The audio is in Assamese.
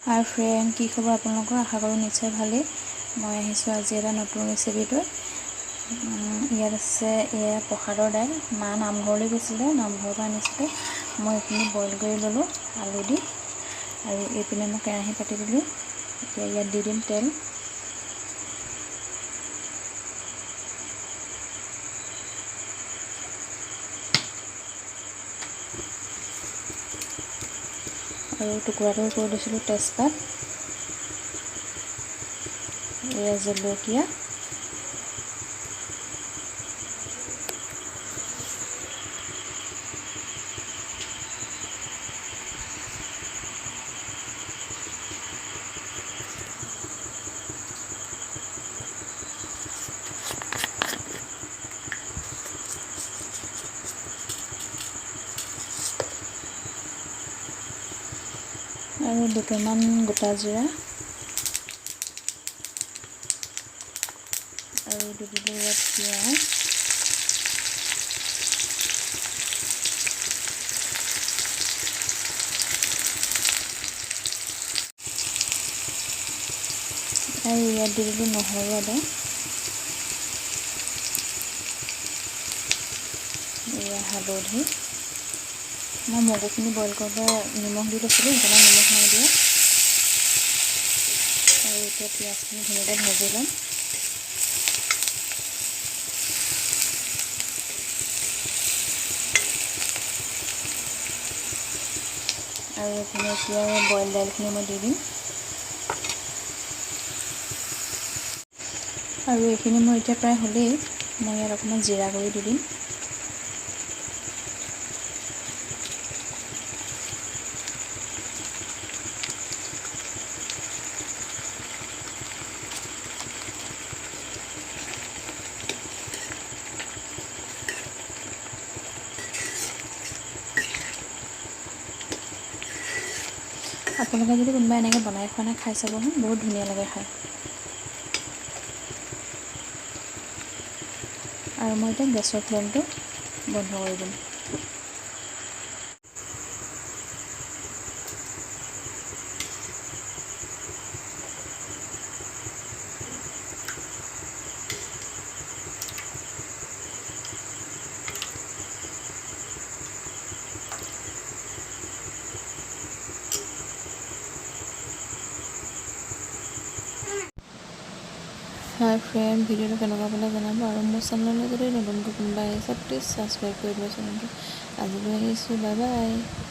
হাই ফ্ৰেণ্ড, কি খবৰ আপোনালোকৰ? আশা কৰোঁ নিশ্চয় ভালেই। মই আহিছোঁ আজি এটা নতুন ৰেচিপিলৈ। ইয়াত আছে এয়া প্ৰসাদৰ দাইল। মা নামঘৰলৈ গৈছিলে, নামঘৰৰ পৰা আনিছিলে। মই এইখিনি বইল কৰি ল'লোঁ আলু দি, আৰু এইপিনে মই কেৰাহী পাতি দিলোঁ। এতিয়া ইয়াত দি দিম তেল। আৰু টুকুৰাটো কৰি দিছিলোঁ তেজপাত, এয়া জলকীয়া, আৰু দুটামান গোটা জিৰা, আৰু দি দিলোঁ ইয়াত পিঁয়াজ। আৰু ইয়াত দি দিলোঁ নহৰু আদা, এয়া হালধি। মই মগুখিনি বইল কৰোঁতে নিমখ দি লৈছিলোঁ, সেইকাৰণে নিমখ নাই দিয়া। আৰু এতিয়া পিঁয়াজখিনি ধুনীয়াকৈ ভাজি ল'ম। আৰু এইপিনে এতিয়া বইল দাইলখিনি মই দি দিম। আৰু এইখিনি মোৰ এতিয়া প্ৰায় হ'লেই। মই ইয়াত অকণমান জিৰা গুড়ি দি দিম। আপোনালোকে যদি কোনোবাই এনেকৈ বনাই খোৱা নাই, খাই চাবচোন, বহুত ধুনীয়া লাগে খাই। আৰু মই এতিয়া গেছৰ ফ্লেমটো বন্ধ কৰি দিম। হাই ফ্ৰেণ্ড, ভিডিঅ'টো কেনেকুৱা পালে জনাব। আৰু মোৰ চেনেললৈ যদি নতুনকৈ কোনোবা আহিছে, প্লিজ ছাবস্ক্ৰাইব কৰি দিব চেনেলটো। আজিলৈ আহিছোঁ, বাই বাই।